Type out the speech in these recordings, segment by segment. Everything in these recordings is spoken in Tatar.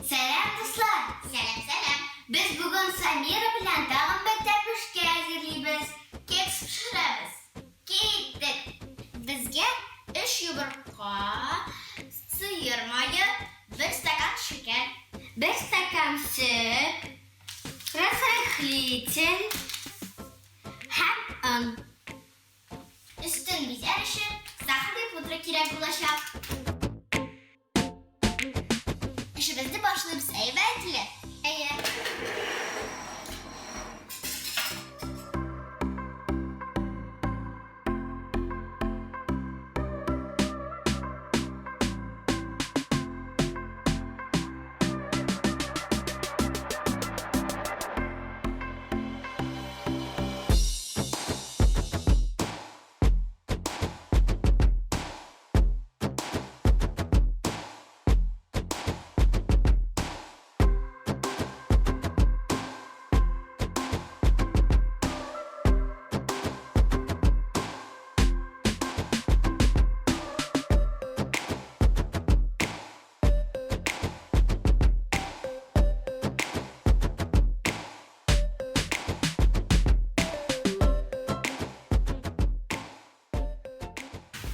Сәлам, дуслар! Сәлам, сәлам! Без бүген Самира белән тагын бер тәпешкә әзерлибез. Кекс пешерәбез. Киттек! Безгә өч йомырка, сыер мае, бер стакан шикәр, бер стакан сөт, разрыхлитель һәм он. Өстен бизәр өчен сахарный пудра кирәк булачак. Эшебезне башлыйбыз, әйбәтле. Әйе.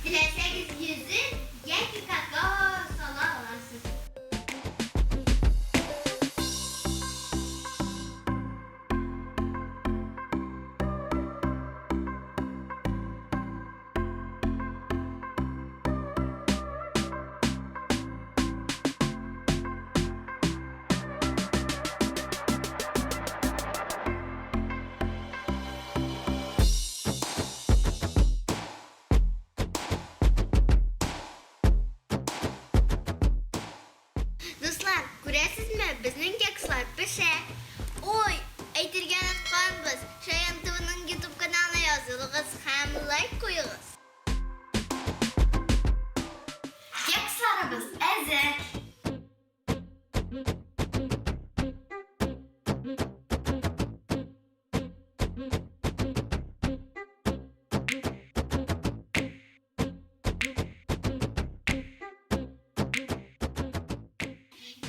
Теләсәгез йөзем яки какао сала аласыз. Дуслар, күрәсезме, безнең кекслар пешә. Ой, әйтергә онытканбыз, Шаян ТВның YouTube каналына язылыгыз һәм лайк куегыз. Кексларыбыз әзер.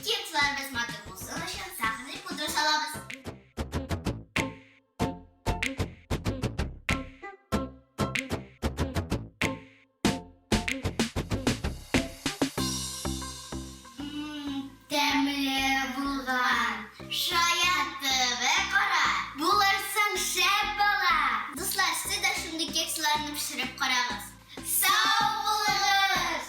Кексларыбыз матур булсын өчен сахарный пудра салабыз. Тәмле булган. Шаян ТВ кара, булырсың шәп бала. Дуслар, сез дә шундый кексларны пешереп карагыз. Сау булыгыз!